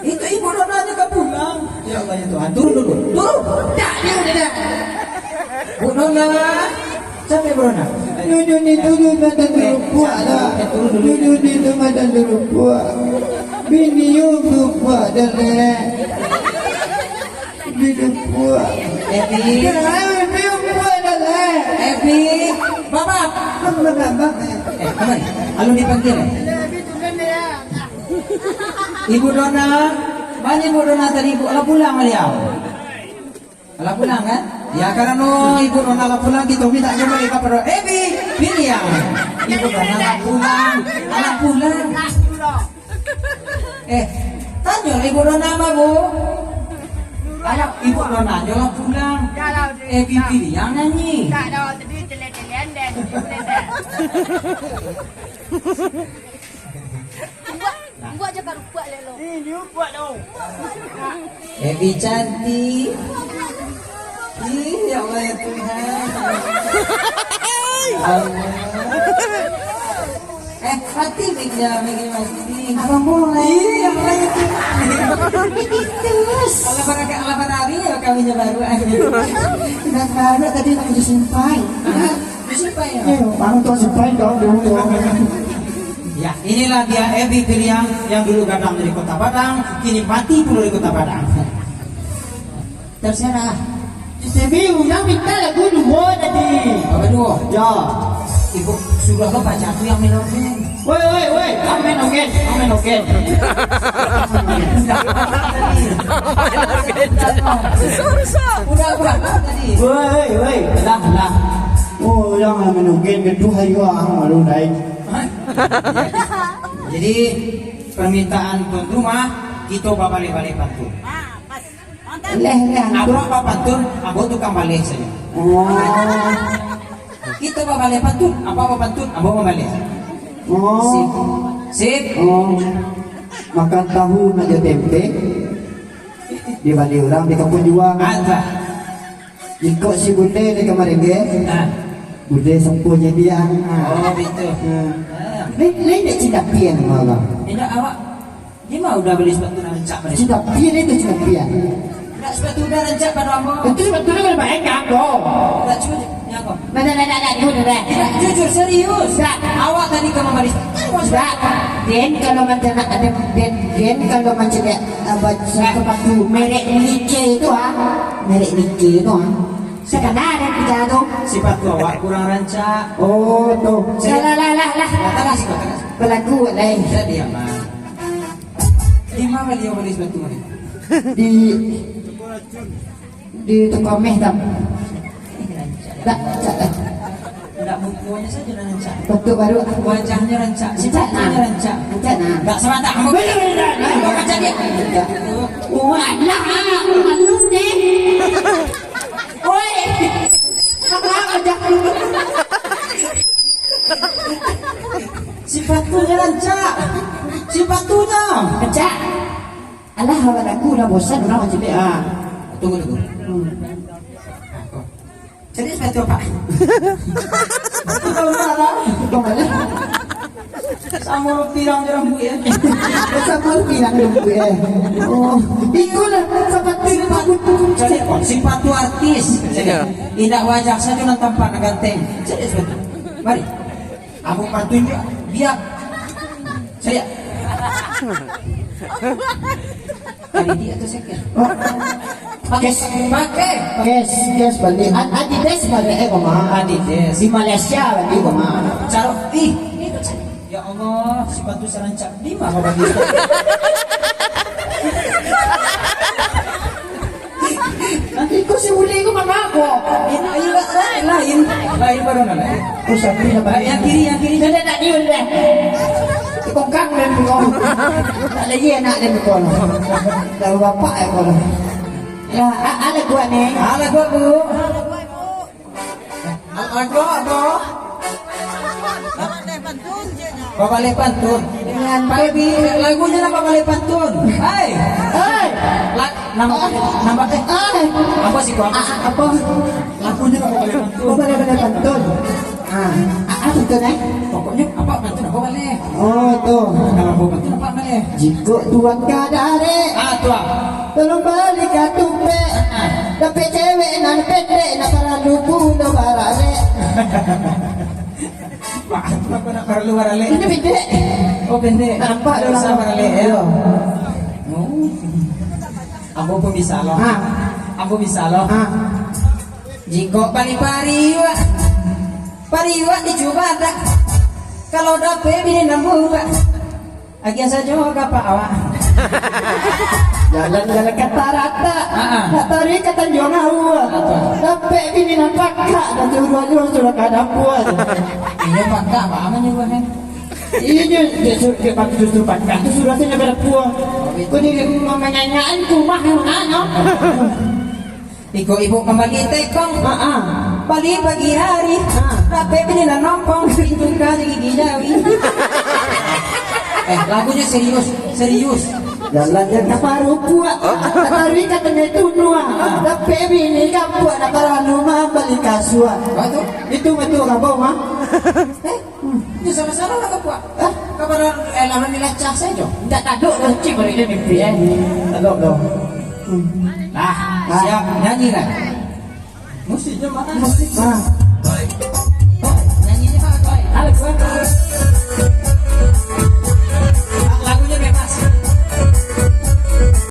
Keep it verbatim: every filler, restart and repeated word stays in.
Itu ibu Dona nyo ka pulang. Ya Allah, ya Tuhan. Turun dulu. Turun. Dak, dia udah dah. Bu Dona. Sampai Bu Dona. Nunun itu tu madan rupuak lah. Eh, turun dulu. Nunun itu madan rupuak. Bini yo rupuak dah leh. Bini rupuak. Epi. Dah, bini rupuak dah leh. Epi. Bapak. Bapak, bapak. Eh, apa ni? Alun dipanggil, eh? Ibu Dona, mana Ibu Dona tadi, Ibu? Alah pulang baliau. Alah pulang, kan? Ya, karano Ibu Dona alah pulang, kito minta jo baliak kapado Ebi Piliang. Ibu Dona alah pulang, alah pulang. Eh, tanyo Ibu Dona mah, Bu. Alah, Ibu Dona jo alah pulang. Ebi Piliang nyanyi. Buat, buat je baru buat lelo. Ih, dia buat tau. Ebi cantik. Ih, ya Allah, ya Tuhan. Allah. Eh, mati mic-nya, mic-nya mati. Abang mulai. Ih, ya Allah, ya Tuhan. Alah baraka-, alah barari ya kami nyo baru. Dah baru tadi nak disimpan. Hah? Disimpan ya? Iya, baru tu simpan dong dulu. Ya, inilah dia Ebi Piliang yang dulu gadang dari Kota Padang, kini mati pulo di Kota Padang. Terserah. Sebi urang minta lagu duo tadi. Apa duo? Ya. Ibu, sudah lo pacar tu yang main organ. Woi, woi, woi, yang main organ, yang main organ. Udah, udah, tadi. Woi, woi, woi, lah, lah. Oh, yang main organ gaduah ayo ah, malu dai. Hah? Jadi, permintaan tuan rumah, kita babaleh-baleh pantun. Leh, leh, ambo. Abang bapantun, ambo tukang baleh sajo. Oh. Kita babaleh pantun, abang bapantun, ambo mambaleh. Oh. Sip. Sip. Oh. Makan tahu nak jo tempe. Dibali urang di kampung juo. Ada. Iko si Bunde di kamari ge. Ah. Bunde sampo jadi ah. Oh, betul. Ah. Ah. Lain, lain dek Cinta Pian malah. Indak awak. Di ma udah bali sepatu nan rancak pado? Cinta Pian itu Cinta Pian. Indak sepatu udah rancak pado ambo. Itu sepatu udah baik ambo. Indak cu-, ya kok. Nah, nah, nah, nah, nah, jujur, nah. Indak, jujur, serius. Indak. Awak tadi ka mambali sepatu. Indak. Den kalau mancana-, den, den, den kalau mancana, ah, ba-, sepatu merek Nike itu, ah. Merek Nike itu, ah. Sakana den picaro tu. Sepatu awak kurang rancak. Oh, tu. Lah, lah, lah, lah, lah. Lah, tagas, tagas. Balagu, lai. Jadi, aman. Di ma baliau bali sepatu ni? Di, di toko meh, Tam. Dak, dak, dak. Dak, mukonyo sajo nan rancak. Sepatu baru. Wajahnyo rancak, sipatunyo rancak. Rancak, nah. Dak sabatang. Dak, dak, dak. Dak. Walah, malu ni. Oi. Apa wajah lu? Sipatunyo rancak. Sipatunyo. Rancak. Alah, awak aku lah bosan urang macam ni. Ah. Tunggu, tunggu. Hmm. Jadi sepatu apa? Sepatu apa? Sepatu apa? Samo pirang jo rambuik, eh. Samo pirang jo rambuik, eh. Oh, itulah sepatu, sepatu. Jadi, oh, sepatu artis. Iya. Indak wajah sajo nan tampan, nan ganteng. Jadi sepatu. Mari. Ambo pantun juo, bia. Caliak. Adidas atau second? Pakai, pakai. Cash, cash bali. Ad-, Adidas bali, eh, koma. Adidas. Di Malaysia bali, koma. Caro, ih, ini tu, ya Allah, sepatu sarancak. Di ma bali? Iko si Uli ko manga ko? Lain, lain, lain, lain baru nak lain. Oh, siapa yang lain? Yang kiri, yang kiri. Dah, dah, dah, dia dah. Tukang kang dan tukang. Tak lagi anak dan tukang. Dah bapak ya, kalau. Ya, a-, ada kuat ni. Ada kuat, Bu. Lagu apo? Babaleh pantun. Pak Ebi, lagunyo lah Babaleh pantun. Hai. Hai. La-, nambah, nambah, eh. Hai. Apa sih, Bang? A-, apa? Lagunyo lah Babaleh pantun. Babaleh, babaleh pantun. Ah, a-, apa pantun, eh? Pokoknyo apa pantun apa baleh. Oh, tu. Kalau apa pantun apa baleh. Jikok tuan ka darek, ah, tuan, tolong bali ka tupek. Ah. Dapek cewek nan pendek, nak paralu pulo baralek. Maaf, aku nak paralu baralek. Ini pendek. Oh, pendek. Nampak. Usah baralek, ya. Yo. Oh. Ambo pun bisa lo. Ha. Ambo bisa lo. Ha. Jikok bali pariwak, pariwak dicuba dak. Kalau dapek bini nan buruak, agiah sajo ka pak awak. Jalan-jalan ka Tarata, ha, ha, nak taruih ka Tanjuang Aua. Apa? Dapek bini nan pakak, dah suruah-suruah ka dapua. Iyo pakak, apa aman juga, kan? Iyo, dia suruh, dia pakak, justru pakak tu suruah sajo ka dapua. Kau ni manyanyaan rumah yang ano. Iko ibu kambali tekong. Ha, ha. Bali pagi hari. Ha. Tapi bini lah nompong, pintu ka gigi jawi. Eh, lagunyo serius, serius. Jalan-jalan ka Parupuak, taruih ka Tanjuang Tunua. Tapi bini kapuak, nak paralu mambali kasua. Apa tu? Itu betul apa, Mak? Eh, itu sama-sama lah kapuak. Hah? Kabar, eh, lawan dilacak sajo. Ndak taduk doh, cik, balik dia mimpi, eh. Taduk doh. Hmm. Nah, ah, siap nyanyi kan? Musiknya mana? Musik. Ah.